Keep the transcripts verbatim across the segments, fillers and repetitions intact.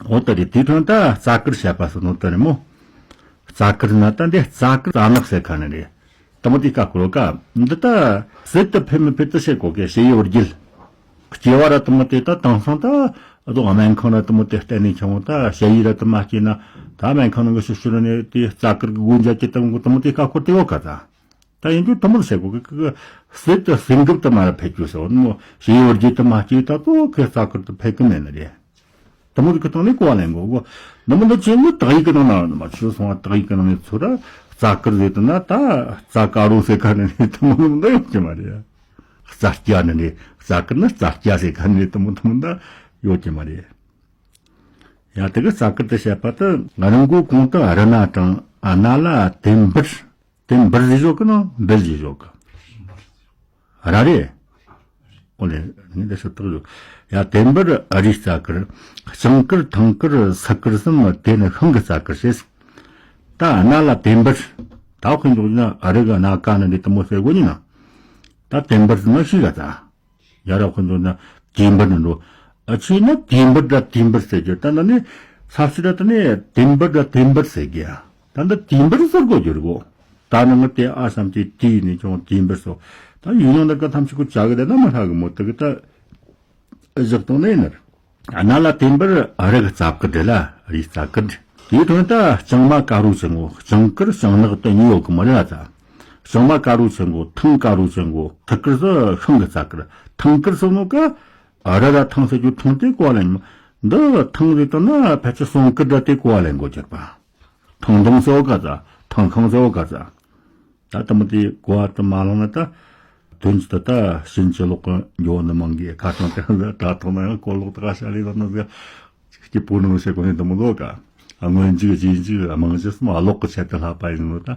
འོ་ད་རེད། དེའི་དོན་ད་རྩ་དཀར་བཤད་པ་སོགས་ནོ་ད་རེད་མོ། རྩ་དཀར་ན་ད་འདི་རྩ་དཀར་རྩ་ནག་ཟེར་ཁ་ནི་རེད། དེ་མོ་དེ་ཀ་ཀོ་རོ་ཀ་འདི་ད་ཟེར་དུ་ཕེ་མི་ཕེ་དུ་བཤད་གོ་གེ་ཞེ་ཡི་བར་རྒྱུད། སྐྱེ་བ་ར་དེ་མོ་དེ་ད་དེང་སང་ད་ཨ་དོ་སྨན་ཁང་ར་དེ་མོ་དེ་བལྟས་ནས་ཆང་བོ་ད་ཞ་ཡི་ར་དེ་མ་སྐྱེས་ན་ད་སྨན་ཁང་ནང་གི་ཤུ་ཤུ་ར་ནས་དེ་རྩ་དཀར་གི་སྒོ་འཇལ་གྱི་དེ་མོ་དེ་མོ་དེ་ཀ་ཀོ་དེ་ཡོད་ཀ་ད། ད་ཡིན་རྒྱུ་དེ་མོ་ཟེར་གོ་གི་གི་ཟེར་དུ་སེང་གབ་དེ་མ་ར་ཕེ་རྒྱུ་ཟེར་བ་མོ་ཞེ་ཡི་བར་རྒྱུད་དེ་མ་སྐྱེས་ད་དོ་ཁེ་རྩ་དཀར་དུ་ཕེ་གི་མེད་ནི་རེད། དེ་མོ་གི་སྟེང་ནས་གོ་བ་ལེན་དགོས་གོ། འདི་མོ་འདི་ཆེན་མོ་དག་ཡིག་གི་ནང་ན་མ་ཆུ་སོང་བ་དག་ཡིག་གི་ནང་ནས་ཚུར་ར་རྩ་དཀར་ཟེར་དུ་ན་ད་རྩ་དཀར་རོ་ཟེར་ཁ་ནས་དེ་མོ་འདི་ཡོད་ཀྱི་མ་རེད། རྩ་སྐྱ་ནི་རེད། རྩ་དཀར་ནི་རྩ་སྐྱ་ཟེར་ཁ་ནས་དེ་མོ་དེ་མོ་འདི་ཡོད་ཀྱི་མ་རེད། ཡང་དེ་གི་རྩ་དཀར་དུ་བཤད་པ་དེ་ང་རང་གོ་གོང་དུ་རི་ན་གྲང་ཨ་ན་ལ་དེ་འབར། དེ་འབར་ཟེར་ཞོག་གི་ན་འབེལ་ཟེར་ཞོག་གི། ར་རེ། ཨོ་ལེ། ངས་འདི་ཤོད་སྟག་ཡོད། ཡ་དེ་འབར་ཨ་རིའི་རྩ་དཀར། ལྕང་དཀར་ཐང་དཀར་སི་དཀར་གསུམ་དེ་ནི་ཤིང་གི་རྩ་དཀར་ཞེས། ད་ཨ་ན་ལ་དེ་འབར། ད་དཔེ་འཇོག་ན་ཨ་རི་གི་ཨ་ན་ཀ་ནི་འདི་དེ་མོ་ཟེར་གོ་ནི་ན། ད་དེ་འབར་ཟེར་ན་ཤིག་ག་ད། ཡ་ར་དཔེ་འཇོག་ན་དེ་འབར་ནི་འགྲོ། ཨ་ཆི་ན་དེ་འབར་ད་དེ་འབར་ཟེར་གྱི་ད་ན་ནི་ས་སི་ད་ད་ནི་དེ་འབར་ད་དེ་འབར་ཟེར་གྱི་ཡ། ད་འདི་དེ་འབར་ཟེར་གོ་རྒྱུ་རེད་གོ། ད་ནི་ངི་དེ་ཨ་བསམ་གྱི་དེ་ནི་ཅུང་དེ་འབར་སོ། ད་ཡུལ་ཡང་ད་ག་ཐམས་ཅད་ཀོ་ཅག་གི་དེ་ན་མ་ཧྲ་གི་མོ་དེ་གི་ད་བཞག་དང་ནས་ནར། ཨ་ན་ལ་དེ་འབར་ཨ་རི་གི་རྩ་དཀར་དེ་ལ་རི་རྩ་དཀར་དེ། དེའི་དོན་ད་ལྕང་མ་དཀར་རོ་ཆེན་གོ། ལྕང་དཀར་ལྕང་ནག་དེ་གཉིས་ཡོད་གི་མ་རེད་ལ་ད། ལྕང་མ་དཀར་རོ་ཆེན་གོ། ཐང་དཀར་རོ་ཆེན་གོ། ཐུག་དཀར་སི་ཤིང་གི་རྩ་དཀར། ཐང་དཀར་སི་ནོ་ཀ་ཨ་རི་ར་ཐང་ཟེར་རྒྱུ་ཐང་དེ་གོ་ལེན་མ། འདི་ཐང་ཟེར་དང་ན་ཕལ་ཆེར་སོང་དཀར་ད་དེ་གོ་ལེན་གོ་གྱུར་པ། ཐང་ཐང་ཟེར་བ་ག་ཚ། ཐང་ཁང་ཟེར་བ་ག་ཚ། ད་དེ་མོ་དེ་གོ་བ་དེ་མ་བླངས་ན་ད། དོན་གྱི་ད་ད་ཕྱིན་ཅི་ལོག་གི་འགྱོ་ནི་མང་གི་ཁ་ཐང་དེ་ད་ཐོག་ན་ཡང་གོ་ལོག་ད་ག་ཤ་ལི་ལ་ན་ཟེར། སྐྱིད་པོ་ནི་མི་ཤེས་གོ་ནི་དེ་མོ་ལོག་ག། སྔོན་འཇུག་རྗེས་འཇུག་རྨང་གཞི་གསུམ་ཀློག་གི་ཆེད་དུ་ལྷག་པ་ཡིན་ནོ་ད།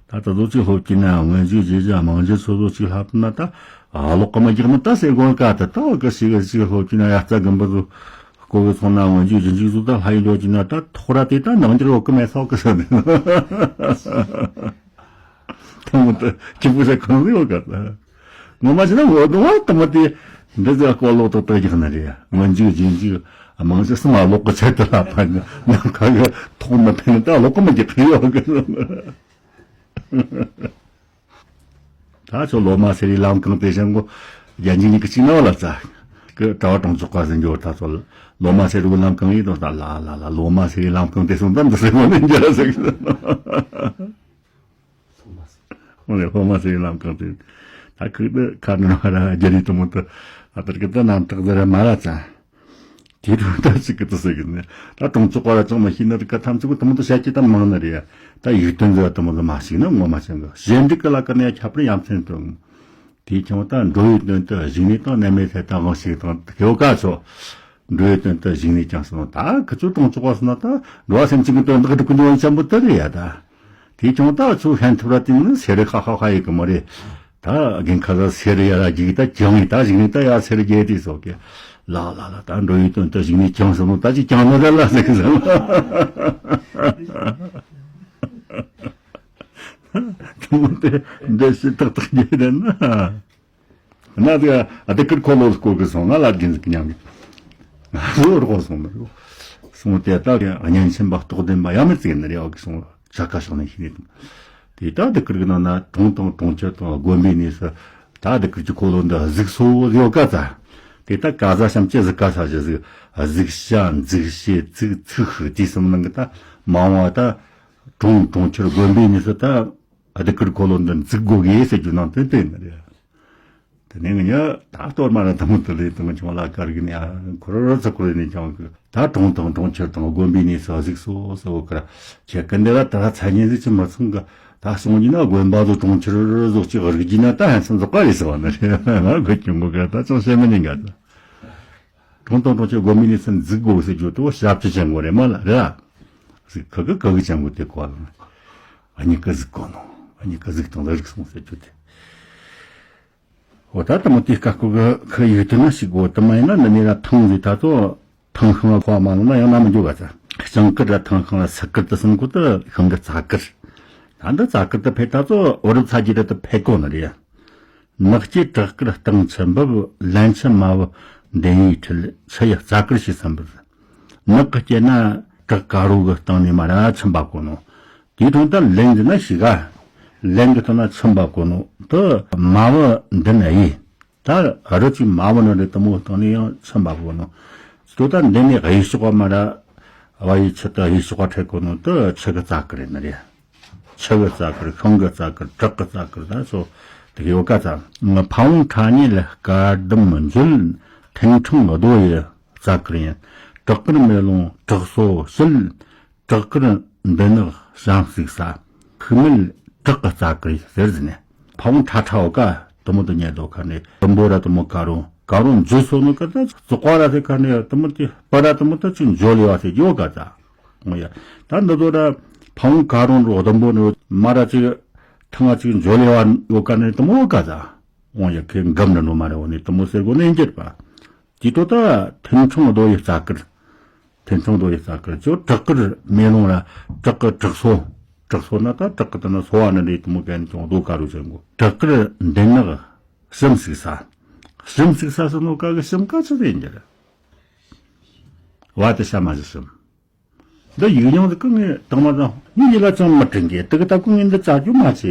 ད་ད་ལོ་གཅིག་སློབ་ཀྱི་ན་སྔོན་འཇུག་རྗེས་འཇུག་རྨང་གཞི་སོ་སོ་གཅིག་ལྷག་ན་ད། ཀློག་གི་མ་རྒྱག་ན་ད་ཟེར་གོ་ག་ད་ད་ག་ཞིག་ག་ཞིག་སློབ་ཀྱི་ན་ཡ་རྩ་དགུན་པ་ཚོ། ཀོ་བའི་ཚོང་ན་སྔོན་འཇུག་རྗེས་འཇུག་བཟོ་ད་ལྷ་ཡི་འགྲོ་གྱི་ན་ད་ཐོག་ར་དེ་ད་ནང་འགྱུར་འོག་གི་མེད་སོག་གི་ཟེར་ནས། ཐུང་ངུ་ད་སྐྱིད་པོ་ཟེར་གང་ཟིག་ཡོད་ག་ད། ངོ་མ་བྱས་ན་ངོ་གདོང་བ་ད་མ་དེ་འདི་ཟེར་ཀོ་ལོག་ཏོག་ཏོག་རྒྱག་ན་རེད། སྔོན་འཇུག་རྗེས་འཇུག་རྨང་གཞི་གསུམ་ཀློག་གི་ཆེད་དུ་ལྷག་པ་ནི་ནམ་མཁའ་གི་ཐོག་མ་ཕན་ད་ཀློག་གི་མི་རྒྱག་གི་ཡོད་གི། ད་ཚོ་ལོ་མ་སེ་རི་ལམ་གང་དེ་བཞིན་གོ། རྒྱན་གྱི་ཉིད་ཀྱི་གཅིག་ན་བ་ལ་ཙ། ཀི་གྲྭ་བ་གྲོང་ཚོ་བཀའ་ཟིན་འགྱོ་ད་ཚོ། ལོ་མ་སེ་རི་ལམ་གང་ཡིན་དོ་ད་ལ་ལ་ལ་ལོ་མ་སེ་རི་ལམ་གང་དེ་སོང་ཙམ་དུ་སེ་མོ་ནི་འཇལ་ཟེར་གི། འོ་ནི་ལོ་མ་སེ་རི་ལམ་གང་དེ། ད་ཁུག་ཏུ་ཁ་ནོ་ར་རྒྱ་རི་དུ་མོ་དུ། ཨ་ཏར་གི་ད་ནམ་ཐག་ཟེར་མ་ར་ཙ། དེ་རུ་ད་ཅིག་གི་དུ་ཟེར་གི་ནི། ད་གྲོང་ཚོ་བཀའ་ར་ཅང་མ་ཤེས་ན་རི་ཀ་ཐམས་ཅད་པོ་དུ་མོ་དུ་བཤད་ཀྱི་ད་མང་ན་རེད། ད་ཡིག་དོན་ཟེར་བ་དུ་མོ་དུ་མ་ཤེས་ན་ངོ་མ་ཤེས་གི། གཞན་འགྲིག་གི་ལ་ཀ་ནས་ཁྱབ་པར་ཡ་མཚན་དུ། དེའི་ཁྱོང་ད་འགྲོ་བའི་དོན་དུ་གཞིགས་ནས་དང་རྣལ་མའི་ཚེ་ད་དབང་ཞིག་དང་དེའོ་ཀ་ཚོ། འགྲོ་བའི་དོན་དུ་གཞིགས་ནས་ཀྱང་སོང་ད་ཁི་ཚོ་གྲོང་ཚོ་བ་སོང་ན་ད་འགྲོ་བ་སེམས་ཅན་གྱི་དོན་དག་སྒྲུབ་ཀྱི་འགྲོ་བའི་ཆེན་པོ་དེ་རེད་ཡ་ད། དེའི་ཁྱོང་ད་ཚོ་ཧན་ཐུབ་ར་དེ་ནི་སེ་རི་ཁ་ཁ་ཁ་ཡི་གི་མ་རེད། ད་རྒན་ཁ་ས་སེ་རི་ཡ་ར་གི་ད་ཀྱང་ཡི་ད་གཞིགས་ནས་ད་ཡ་སེ་རི་རྒྱལ་དེ་སོགས་ཀྱི། ལ་ལ་ལ་ད་འགྲོ་བའི་དོན་དུ་གཞིགས་ནས་ཀྱང་སོང་ད་ཅི་ཀྱང་ནི་ར་ལ་ཟེར་གི་ཟེར། དེ་མོ་དེ་འདྲ་ཞིག་ཏག་ཏག་རྒྱལ་དེ་ན། ན་དེ་ཨ་དེ་ཀིར་ཁོ་ལོ་སྐོར་གི་སོང་ང་ལ་རྒྱུན་ཟིག་མཉམ་གི་ང་ལོ་རོགས་སོང་མི་རོ། སོང་དེ་ལྟ་གི་གཉན་ཆེན་པ་རྟོགས་ལྡན་པ་ཡ་མི་ཙིག་ནི་རེ་བ་གི་སོང་ཆ་ཁ་ཤོག་ནས་ཤི་ནས་དང་། དེ་ལྟ་དེ་ཀིར་གི་ནང་ན་གྲོང་དང་གྲོང་ཁྱེར་དང་དགོན་པའི་གནས་སུ་ད་དེ་ཀིར་གྱི་ཁོ་ལོ་འདི་གཟིགས་སོ་ཡོད་ག་ཙ། དེ་ལྟ་ག་ཟ་ཤམ་ཅི་གཟིགས་ག་ས་ཞི་གཟིགས་གཟིགས་ཤ་འཛུགས་ཤེས་ཚིག་ཚིག་ཤུ་དེ་གསུམ་ནང་གི་ད་མང་བ་ད་གྲོང་གྲོང་ཁྱེར་དགོན་པའི་གནས་སུ་ད་ཨ་དེ་ཀིར་ཁོ་ལོ་འདི་འཛུགས་དགོ་གི་ཟེར་རྒྱུ་ནང་དོན་དེ་ནི་རེད། དེ་ནས་ངི་ཉ་ད་གཏོར་མ་ར་དང་དུ་ལས་དང་ཆུང་ལ་དཀར་གི་ནས་ཁོ་ར་ར་ཚ་ཁོ་ར་ནས་ཀྱང་གི་ད་གྲོང་དང་གྲོང་ཁྱེར་དང་དགོན་པའི་གནས་སུ་གཟིགས་སོ་སོ་གར་ཁྱེད་ཀི་འདི་ལ་ད་ར་ཚ་ཉེ་ཟིག་ཅི་མ་ཚང་གི་ད་སོང་གི་ན་དགོན་པ་ཚོ་གྲོང་ཁྱེར་ཟོག་ཅིག་རིག་གི་ན་ད་ཧན་སང་ཟོག་ག་རེད་ཟེར་བ་ནི་རེད་ང་གི་ཀྱང་གི་ག་ད་ཅང་བཤད་མི་ཉན་ག་ད། གྲོང་དང་གྲོང་ཁྱེར་དགོན་པའི་གནས་སུ་འཛུགས་དགོས་ཟེར་རྒྱུ་དེ་ཞབས་ཕྱི་ཅན་གོ་རེད་མ་ལ་རེད། གཟིགས་ཁ་གི་ག་གི་ཅན་གོ་དེ་གོ་ལ་ཨ་ཉི་ཀ་གཟིགས་གོ་ནོ་ཨ་ཉི་ཀ་གཟིགས་དང་ལ་རིག་སོང་ཟེར་རྒྱུ་དེ། འོ་ད་ལྟ་མོ་དེ་སྐབས་ཀོ་གི་ཁི་ཡུལ་དུ་ན་ཞིག་གོ་དུ་མ་ཡིན་ན་འདི་ནས་ར་ཐང་ཟིག་ད་ཚོ་ཐང་ཤང་ལ་ཁོ་མ་ལོང་ན་ཡང་ན་མི་འཇུག་ག་ཚ། ལྕང་དཀར་ར་ཐང་ཤང་ལ་སི་དཀར་དུ་སོང་གོ་དུ་ཤང་གི་རྩ་དཀར། ད་འདི་རྩ་དཀར་དུ་ཕེ་ད་ཚོ་འོ་རབ་ཚ་རྒྱུ་ར་དུ་ཕེ་གོ་ནི་རེད། ནགས་སྐྱེས་བྲག་དཀར་སྟེང་ཆུ་འབབ་ལན་ཆུ་མ་བུ་འདན་ཡའི་ཁྲིད་ཆུ་ཡི་རྩ་དཀར་ཞེས་སམ་བུ། ནག་གི་སྐྱེས་ན་བྲག་དཀར་རོ་གི་སྟེང་ནས་མར་ར་ཚིམ་པ་གོ་ནོ། དེའི་དོན་དུ་ལན་ཟེར་ན་ཤི་ག་ལན་གི་སྟེང་ན་ཚིམ་པ་གོ་ནོ་དུ་མ་བུ་འདི་ན་ཡི། ད་རི་གཅིག་མ་བུ་ནི་རེད་དུ་མོ་སྟེང་ནས་ཡང་ཚིམ་པ་གོ་ནོ། དོ་ད་འདི་ནས་གཡས་ཕྱོགས་མ་ར་བ་ཡི་ཆུ་དུ་གཡས་ཕྱོགས་ཁྲེ་གོ་ནོ་དུ་ཆུ་གི་རྩ་ཀི་རེད་ནི་རེད། ཆུ་གི་རྩ་ཀི་རེད། ཤིང་གི་རྩ་ཀི་རེད། བྲག་གི་རྩ་ཀི་རེད། ད་ཚོ་དེ་གི་ཡོད་ག་ད། ཕ་བོང་ཁྲ་ཉིལ་དཀར་ཟླུམ་འཇུལ། ཐེན་ཕྲེང་རྡོ་ཡི་རྩ་ཀི་རེད། བྲག་དཀར་མེ་ལོང་བྲག་སོ་བྱིལ། བྲག་དཀར་འདི་ནག་བྱམས་བརྩེགས་ས། ཤུག་མེད་བྲག་གི་རྩ་ཀི་རེད་ཟེར་ཟིན་ནས། ཕ་བོང་ཁྲ་ཁྲ་འོ་ཀ་དུ་མོ་དུ་ཉལ་དོ་ཁ་ནས་དུམ་བུ་ར་དུ་མོ་ཀ་རོ་ཀ་རོ་འཇུ་སོ་ནོ་ཀ་ད་ཙོག་པ་ར་ཐེ་ཁ་ནས་དུ་མོ་དེ་པ་ར་དུ་མོ་ད་ཅིག་འཇོ་ལེ་བ་ཐེ་ཡོ་ཀ་ད། འོ་ཡ། ད་འདི་ཚོ་ར་ཕ་བོང་ཀ་རོ་རོ་དུམ་བུ་ནི་མ་ར་ཅིག་ཐང་ང་ཅིག་འཇོ་ལེ་བ་ཡོ་ཀ་ནས་དུ་མོ་ཀ་ད། འོ་ཡ། ཁེ་འགམ་ནི་ནོ་མ་རེ་འོ་ནི་དུ་མོ་ཟེར་གོ་ནས་འགྱུར་པ། དེ་ཏོ་ད་ཐེན་ཕྲེང་རྡོ་ཡི་རྩ་ཀི་རེད། ཐེན་ཕྲེང་རྡོ་ཡི་རྩ་ཀི་རེད། ཅོ་བྲག་དཀར་མེ་ལོང་ར་བྲག་གི་བྲག་སོ། བྲག་སོ་ན་ད་བྲག་གི་ད་ན་སོ་བ་ན་རེད་དུ་མོ་གན་ཅོང་རྡོ་ཀ་རུ་ཅན་གོ། བྲག་དཀར་འདི་ནག་བྱམས་བརྩེགས་ས། བྱམས་བརྩེགས་ས་སོ་ནོ་ཀ་གི་བྱམས་ཀ་ཆུ་རེད་འགྱུར། བ་དུ་ཤ་མ་ཞིག་བྱམས། འདི་ཡིག་རྙིང་དུ་ཀུན་ངས་དང་མ་དང་ངས་ཡིད་ལ་ཅང་མི་དྲན་གི། དེ་གི་ད་ཀུན་ངས་འདི་བཅའ་རྒྱུ་མ་བྱེད་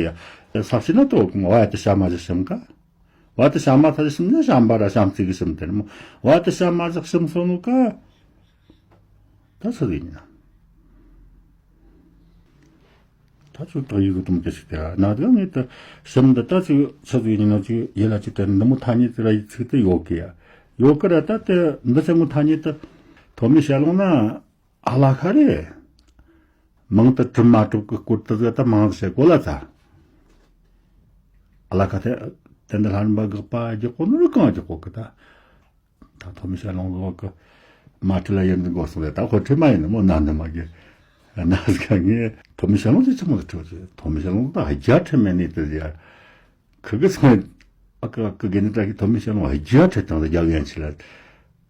ཡ། ས་ཕྱི་ན་ཏོ་ཀུན་བ་དུ་ཤ་མ་ཞིག་བྱམས་ཀ། བ་དུ་ཤ་མ་ཐ་ཞིག་བྱམས་ན་བྱམས་པ་ར་བྱམས་བརྩེགས་གི་བྱམས་དེ་རེད་མོ། བ་དུ་ཤ་མ་ཞིག་བྱམས་སོ་ནོ་ཀ། ད་ཆི་ཟིག་ཡིན་ན། ད་ཆུ་བྲག་ཡིག་གི་དུམ་དེ་ཞིག་དེ་ན་དེ་ངས་ད་བྱམས་འདི་ད་ཆུ་ཆི་ཟིག་ཡིན་ན་ཆུ་ཡིད་ལ་ཅི་དེ་འདི་མོ་ཐ་སྙད་དེ་ར་ཡིག་ཚིག་དེ་ཡོད་གི་ཡ། ཡོད་གི་ར་ད་དེ་འདི་ཆི་མོ་ཐ་སྙད་དེ་ཐོན་མི་བཤད་ལོང་ན། ཨ་ལ་ཁ་རེད། མིང་དུ་གྲུབ་མ་གྲུབ་ཀྱི་སྐོར་དུ་ཟེར་ད་མང་དུ་བཤད་གོ་ལ་ཚ། ཨ་ལ་ཁ་དེ་དེ་འདི་ལྷ་རམས་པ་དགག་པ་རྒྱག་གོ་ནོ་རུ་གང་རྒྱག་གོ་གི་ད། ད་ཐོན་མི་བཤད་ལོང་ཟོ་གི་མ་ཁྲི་ལ་ཡིན་འདི་གོ་སོང་ཟེར། ད་ཁོ་ཁྲི་མ་ཡིན་ནི་མོ་ན་འདི་མ་གི་ན་ཟི་ཁ་ངས་ཐོན་མི་བཤད་ལོང་ཟེར་ཆི་མོ་ཟེར་ཁྲི་བ་ཟེར། ཐོན་མི་བཤད་ལོང་ད་རྒྱ་ཁྲི་མེད་ནི་དེ་ཟེར། ཁི་གི་སོང་ཨ་ཀ་ཨ་ཀ་གེ་ནི་ཏྲ་གི་ཐོ་མི་ཤ་ལོང་རྒྱ་ཁྲི་དང་རྒྱ་གན་ཆི་ལ་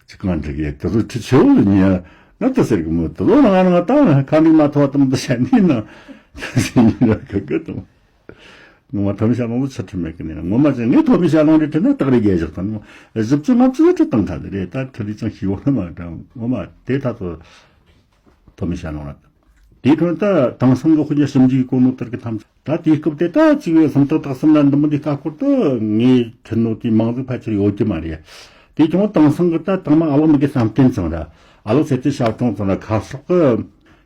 ཅི་གང་འགྲིག་ཡ་དེ་ཚོ་ཁྲི་ཆེ་བོ་ཉི་ཡ་ན་ཏི་ཟེར་གི་མོ་དེ་ལོ་ང་ང་ཏང་ཁ་འགྲིག་མ་ཐོ་དམ་དུ་ཤ་ནི་ན་ཟིན་ཡ་ཁི་གི་དང་ངོ་མ་ཐོ་མི་ཤ་ལོང་ལ་ཆ་ཁྲི་མེད་གི་ནི་ངོ་མ་ཅི་ངས་ཐོ་མི་ཤ་ལོང་རེ་ཁྲི་ན་སྟག་རེ་རྒྱ་ཞག་དང་ངོ་བཞི་བཅུ་ལྔ་བཅུ་ཁྲི་དང་ཁ་དེ་རེད། ད་ཁྲི་རེ་ཅང་ཤི་བོ་ན་མ་དྲང་ངོ་མ་དེ་ད་ཚོ། ཐོ་མི་ཤ་ལོང་ར། དེའི་དོན་དུ་དེང་སང་གི་དཔེ་ཆ་ཞིབ་འཇུག་གི་གོ་ནོ་ལྟར་གི་ཐམས་ཅད་ད་དེའི་སྐབས་དེ་ད་ཅིག་སུམ་རྟགས་དག་གསུམ་ལ་འདི་མོ་འདི་ཀ་སྐོར་དུ་ངས་ཁྲིད་ནོ་དེའི་མང་གཟུགས་ཕལ་ཆེར་ཡོད་ཀྱི་མ་རེད། དེ་ཀྱང་དེང་སང་གི་ད་དང་མ་ཨ་ལོ་མི་གི་བསམ་གཏན་ཚང་ར་ཨ་ལོ་ཚེ་ཏི་ཞབས་ཀྲོང་ཚང་ར་ཁ་ཤོག་གི་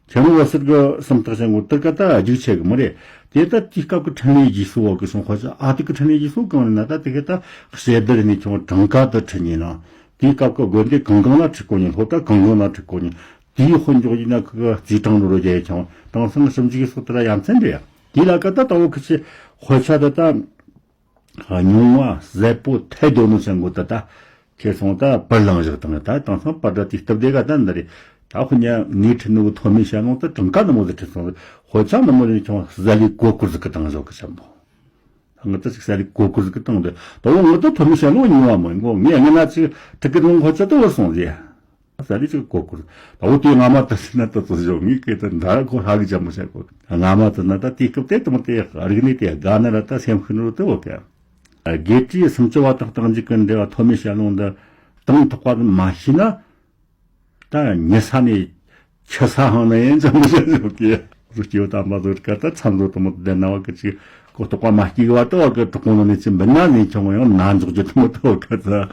ཁྱེད་རང་བོད་ཟུར་གི་སུམ་རྟགས་ཞིག་ངོ་དེར་ག་ད་རྒྱུག་ཆེ་གི་མ་རེད། དེ་ད་དེའི་སྐབས་ཀྱི་འཕྲིན་ལས་རྗེས་སུ་འོག་གི་སོང་ཁོ་ཅི་ཨ་དེ་གི་འཕྲིན་ལས་རྗེས་སུ་གང་རེད་ན་ད་དེ་གི་ད་ཞེ་དར་ནས་ཁྱོད་གྲངས་ཀ་དུ་ཁྲིད་ཉིན་ན་དེའི་སྐབས་ཀྱི་དགོན་སྡེ་གང་གང་ལ་ཁྲིད་གོ་ཉིན་སློབ་གྲྭ་གང་གང་ལ་ཁྲིད་གོ་ཉིན། དེའི་དཔེ་འཇོག་ཡིན་ན་ཁོ་གི་རྩིས་གྲངས་རུ་རོ་རྒྱལ་ཡོད་ཀྱང་དེང་སང་ཞིབ་འཇུག་གི་སོགས་དེ་ལ་ཡ་མཚན་འདྲ་ཡ། དེ་ལ་ཀ་ད་ལྟ་བུ་ཁི་ཆེ་དཔེ་ཆ་དེ་ད་རྙིང་བ་ཟད་པོ་ཐལ་དོ་ནོ་ཅན་གོ་ད་ད་ཁེ་སོང་ད་པར་ལང་བཞག་དང་ད་དེང་སང་པར་ད་དེ་སྟབས་བདེ་ག་ད་འདི་རེད། ད་ཁོ་ཉ་ངའི་ཁྲི་ནུ་གི་ཐོ་མི་ཤ་ནོ་ད་གྲངས་ཀ་ནི་མོ་ཟེར་ཁྲི་སོང་དཔེ་ཆ་ནི་མོ་ལས་ཀྱང་ཟ་ལི་གོ་བཀུར་ཟིག་གི་དང་བཞག་གི་ཆེན་པོ། ང་ད་ཅིག་ས་རི་གོ་ཀུར་ཟིག་གི་སྟེང་དུ་ད་འོ་ང་ད་ཐོ་མི་ཤ་ལོ་ཉུང་བ་མོ་ཡིན་གོ་ངས་ང་ན་ཅིག་ཁྲི་ཀི་ལོང་ཁོ་ཆ་ད་བར་སོང་ཟེ། ས་རི་ཅིག་གོ་ཀུར་ད་འོ་དེ་ང་མ་ད་སི་ན་ད་ཙོ་ཞོ་ངི་ཀེ་ད་འདའ་ཁོ་ཧ་གི་ཅམ་མོ་ཤ་གོ་ང་མ་ད་ན་ད་དེ་སྐབས་དེ་དུ་མ་དེ་རིག་ནི་དེ་དགའ་ན་ར་ད་སེམས་ཤི་ནོ་ད་འོ་ཀ་དགེ་ཁྲི་སུམ་ཅུ་བ་དང་རྟག་འཇིག་གི་འབྲེལ་བ་ཐོ་མི་ཤ་ལོང་ད་དང་ཐོག་པ་མ་ཤི་ན། ད་ཉལ་ས་ནས་ཆུ་ས་ཧང་ན་ཡན་ཙམ་མི་བྱ་ཟོ་གི། རུ་སྐྱེ་བོ་དམ་པ་ཟོ་ཀ་ད་མཚམས་བཟོ་དུ་མོ་བསྡད་ན་བ་ཀི་ཅིག་གོ་རྟོགས་པ་མ་སྐྱེས་བ་ད་བ་ཀི་གྲོགས་གོང་ནས་ཅི་འབུད་ན་ནས་ཁྱོང་ཡང་ན་འཇོག་རྒྱུ་དུ་མོ་ད་བ་ཀ་ད།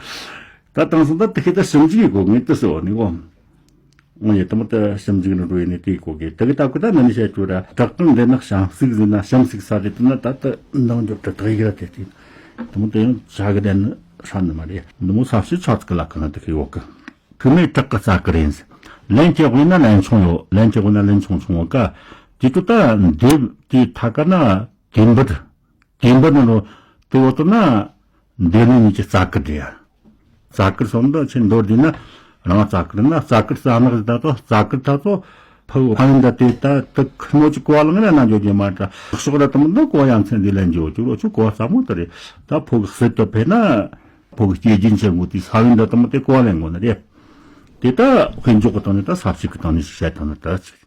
ད་དང་སང་ད་དི་ཁི་ད་ཞིབ་འཇུག་གི་གོ་ངེས་ཏི་སི་བ་ནི་གོ། ངོ་ཡི་དུ་མོ་ད་ཞིབ་འཇུག་ནི་རུ་ཡི་ནི་དེ་གོ་གི་དི་ཁི་ད་ཀི་ད་ནི་ནི་བཤད་རྒྱུ་ར་བྲག་ཀུན་འདི་ནག་ཤམ་སིག་ཟིན་ན་ཤམ་སིག་ས་དེ་དུ་ན་ད་ད་འདང་རྒྱུ་ད་དག་ཡིག་ར་དེ་དེ་དུ་མོ་ད་ཡང་བྱ་གི་དེ་ནི་ཧྲ་ནི་མ་རེད། འདི་མོ་ས་བྱི་ཆ་ཚིག་ལ་ཀི་ན་དི་ཁི་ཡོ་ཀི། ཁུ་མེད་བྲག་གི་རྩ་ཀི་རེད། ལན་གྱི་དབུས་ན་ལན་ཆུང་ཡོད། ལན་གྱི་དབུས་ན་ལན་ཆུང་ཆུང་ཡོད་ཀ། དེ་དུ་ད་འདེབས་དེ་ཐ་ཀ་ན་དེ་འབུར། དེ་འབུར་ནི་ནོ་དེ་འོ་དུ་ན་འདེབས་ནི་གཉིས་ཀྱི་རྩ་ཀི་འདྲེ་ཡ། རྩ་ཀི་སོང་ད་ཆེ་མདོར་དེ་ན་རང་རྩ་ཀི་ན་རྩ་ཀི་རྩ་ནག་ད་དོ་རྩ་ཀི་ད་དོ་ཕུ་ཕ་ཡིན་ད་དེ་ད་དུ་ཁི་མོ་ཅི་གོ་བ་ལང་ན་ན་འཇོག་རྒྱུ་མ་ད་ཤོག་ར་དུ་མོ་འདི་གོ་ཡ་མཚན་འདི་ལན་འཇོག་རྒྱུ་རོ་ཆུ་གོ་བ་ཙམ་མོ་ད་རེད། ད་ཕུ་གི་སྲིད་དུ་ཕེ་ན་ཕུ་གི་སྐྱེ་རྒྱུན་ཆེན་མོ་དེ་ས་བོན་ད་དུ་མོ་དེ་གོ་བ་ལེན་དགོ་ནི་རེད། དེ་ད་དཔེ་འཇོག་གི་སྟེང་ནས་ད་ས་བཅུ་གི་སྟེང་ནས་བཤད་ཐུབ་ན་ད་ཅིག